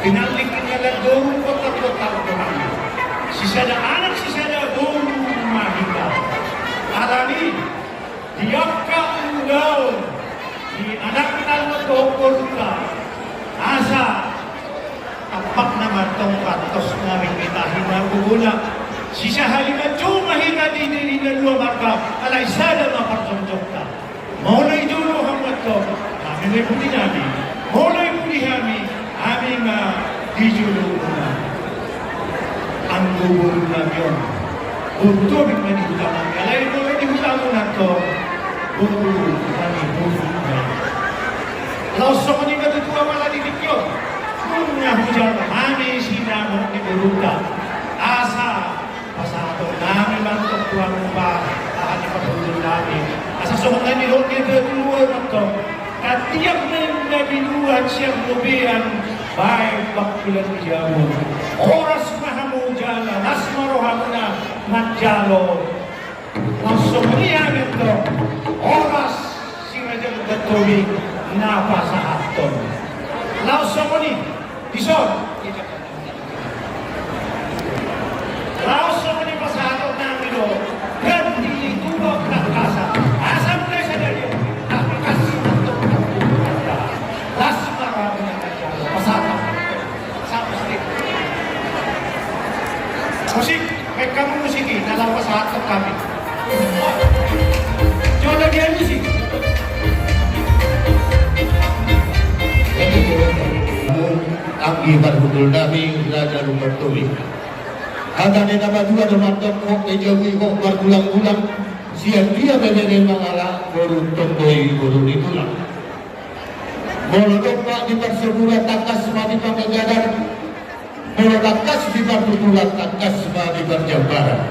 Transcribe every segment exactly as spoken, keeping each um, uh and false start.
Pinalling na landorung, kotak-kotak dohot. Sisada anak, sisada boru ma hita. Alani, di angka ulaon ni anakta dohot borunta, asa tampakna ma antong rantos nami, beta hina gogona. Sisahali manjou ma hita di, di, di na dua marga, alai sada ma parjongjongta. Molo di jolo hamu antong, hami ma di pudi nami. Molo di pudi hami, hami ma di jolo muna. Anggo boru nami on, boru Tobing ma di huta nami. Alai molo di huta muna antong, boru nami, boru nami. Laos songon i ma tutu, apala di tingki on, nunga hujalo hami sinamot ni borunta. Asa pasahaton nami ma antong tu hamu, ba, aha ni parhundul nami. Asa songon na nidok ni natuatua ma antong: Tiap na, na binuat sian robean, baen bangkulan ni jabu. Horas ma hamu jala las ma rohamuna manjalo. Laos songon i hami antong, horas Si Raja Lumban Tobing na pasahathon. Laos songon i, dison. Laos songon i pasahaton nami do, ganti ni tuba tangkasan. Asa mulai sadari on, tangkas ma antong. Las ma rohamuna manjalo. Pasahat. Pasahat, pasahat. Musik, baen hamu musik i, na laho pasahathon hami. Jolo dia musik. Anggi parhundul nami, Raja Lumban Tobing. Hata ni na matua do mandok: Hot pe jabu i, hot margulanggulang, sian dia pe bere mangalap, boru tong do i boru ni tulang. Molo dompak di parsaburan, tangkas ma di panggabean. Molo tangkas di partuturan, tangkas ma di parjambaran.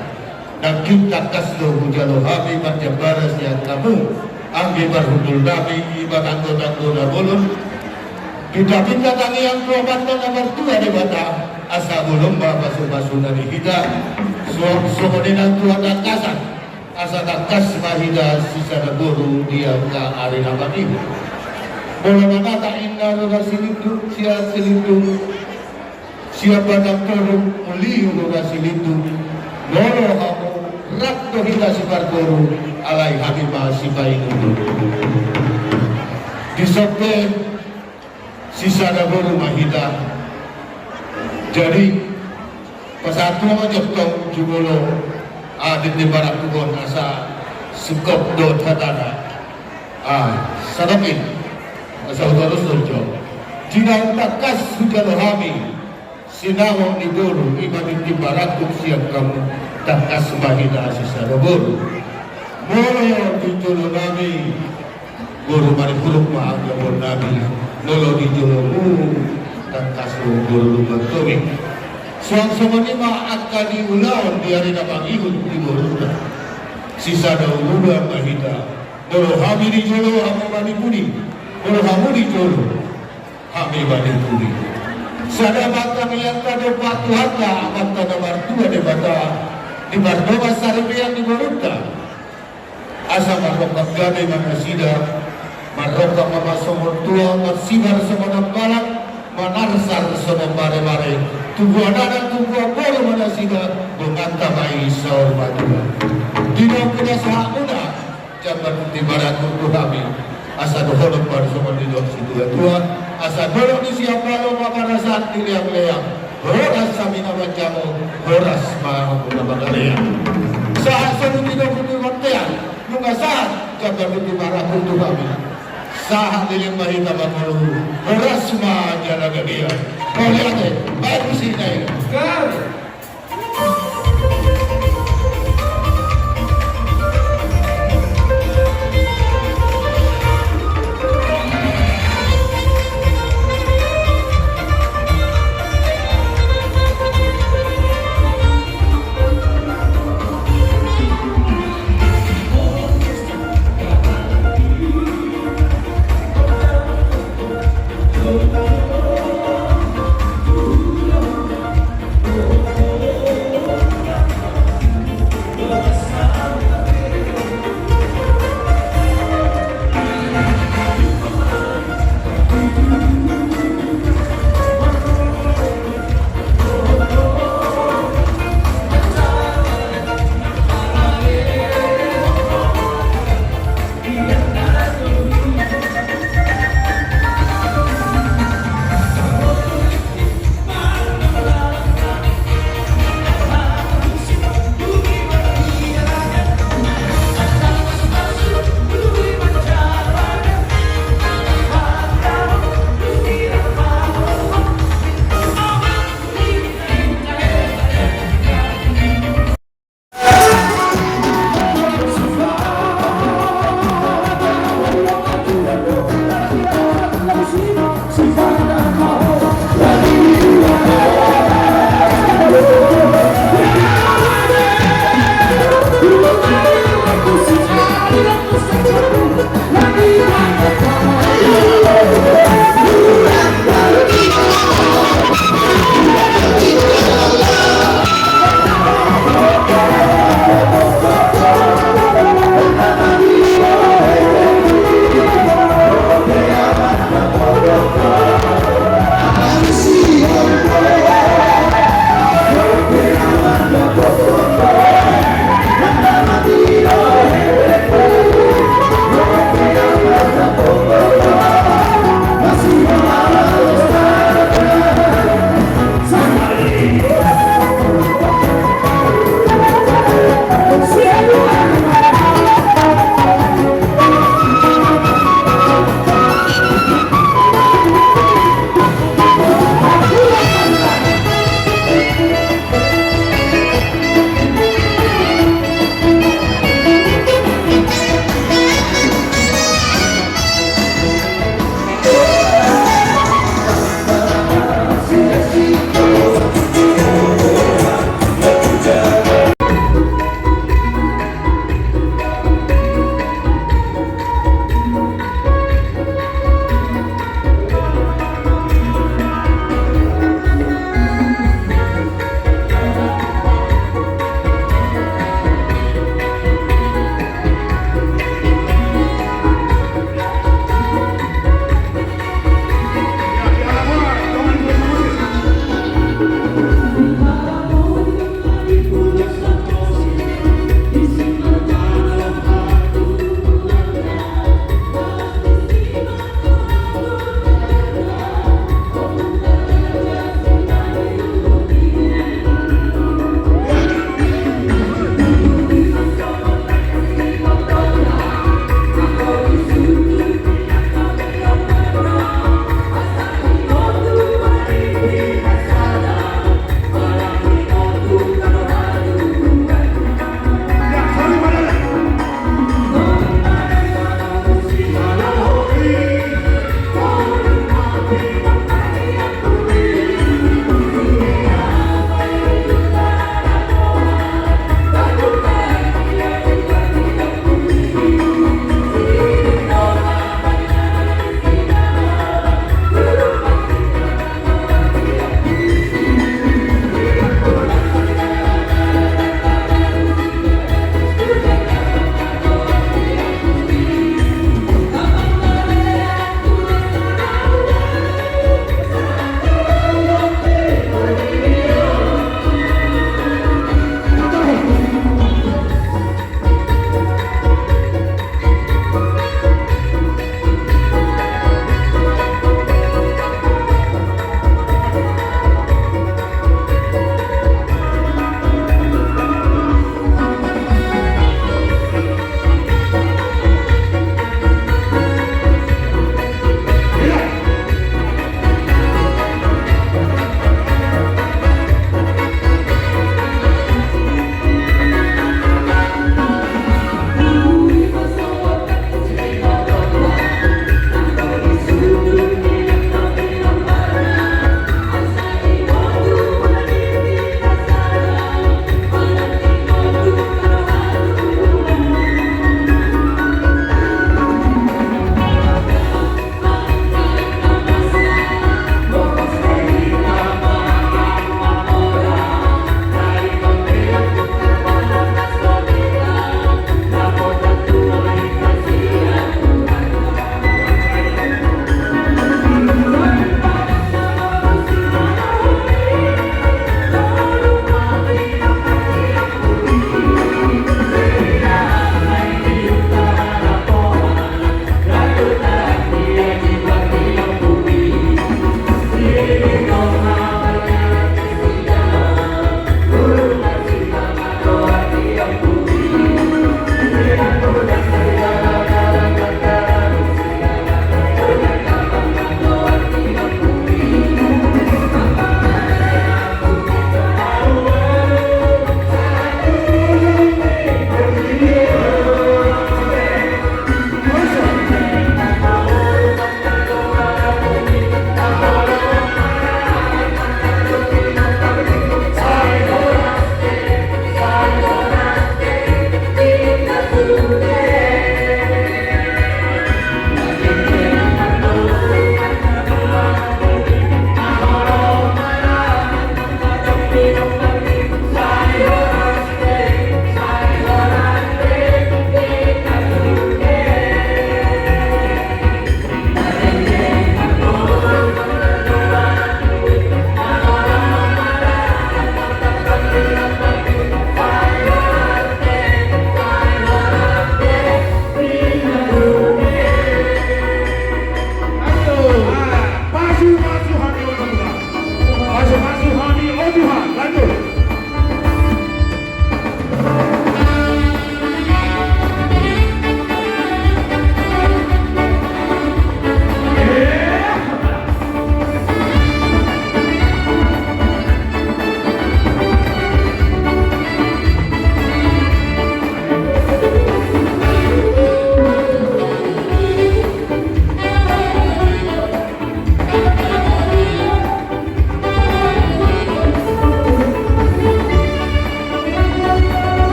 Nangkin tangkas do hujalo hami parjambaran sian hamu, anggi parhundul nami, i ma tanggo-tanggo na bolon. Pinta-pinta tangiang tu Amanta na martua Debata, asa bolon ma pasu-pasuna di hita. So-, songon i nang tu hatangkasan. Asa tangkas ma hita sisada boru di angka ari na mangihut. Molo manata inna rura silindung, sian silindung, sian batang toru, muli rura silindung. Molo hamu, rap do hita siparboru, alai hami ma sipainundung. Dison pe, sisada boru ma hita. Jadi, pasahat ma jo antong jumolo, ah, di, di parangkup on, asa singkop dohot hatana. Ah, sadok i. Asa hutorus do jo. Di na tangkas hujalo hami sinamot ni boru, i ma di, di parangkup sian hamu, tangkas ma hita sisada boru. Molo di jolo nami, boru Manihuruk ma angka boru nami, molo di jolomu, tangkas do boru Lumban Tobing. Suang songon i ma angka di ulaon di ari na mangihut di boruna. Sisada ururan ma hita, molo hami di jolo, hamu ma di pudi, molo hamu di jolo, hami ma di pudi. Sada ma tangiangta dompak tu Amanta, Amanta na martua Debata, di pardongan saripeon ni borunta. Asa marrongkap gabe ma nasida, marrongkap ma songon tua, marsibar songon ambalang, manarsar songon maremare, tubuan anak tubuan boru ma nasida, donganta ma i saur matua. Di na hupinasahahon, jambar di parangkup tu hami, asa dohonon ma songon nidok ni situatua, asa dolok ni Siambalo ma parasahan di leangleang, horas hami na manjalo, horas ma hamu na mangalean. Sahat saluhutna di bontean, nunga sahat jambar di parangkup tu hami. Sahat leleng ma hita mangolu, horas ma jala gabe. Mauliate, baen musik nai.